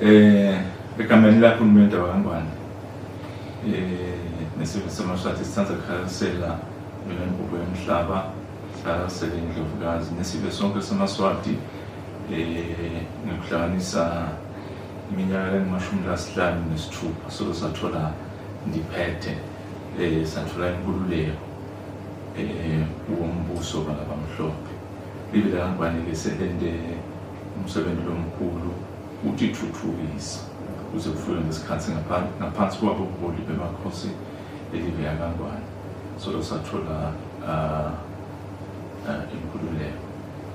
Egameni lahulumende wakaNgwane nesive samaSwati sithanda kuhalalisela mina inkukhu yomhlaba, sihalalisele iNdlovukazi nesive sonke samaSwati ngikuhlanganisa iminyaka engu-56 solo sathola ndiphethe, sathola inkululeko kuwombuso balabamhlophe. Live lakaNgwane-ke selente umsebenzi lomkhulu utithuthukisa kuze kufike ngesikhathi ngaphansi kwabo ubuholi bemakhosi elive yakaNgwane solo sathola inkululeko.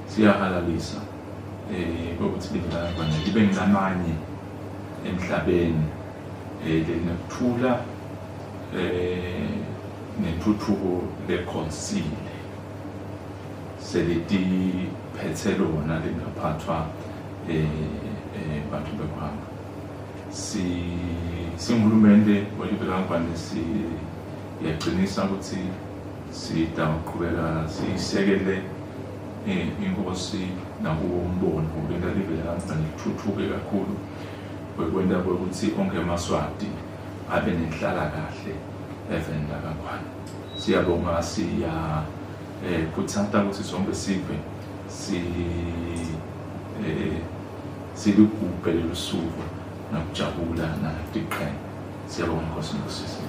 Siyahalalisa kokuthi live lakaNgwane libe ngamanye emhlabeni lelinokuthula nentuthuko lekhonsile, selitiphethe lona lingaphathwa bantu bekuhamba. Si singulumende welive lakaNgwane siyaqinisa ukuthi sidawuqhubeka siyisekele inkosi nakuwo umbono wokwenta live lakaNgwane lithuthuke kakhulu, kwekwenta kwekuthi onke emaSwati abe nenhlalakahle eveni lakaNgwane. Siyabonga, siya khuthata ukuthi sonke sive si siligubhe lolu suku ngokujabula nangetiqhenya. Siyabonga, Nkosi nobusise.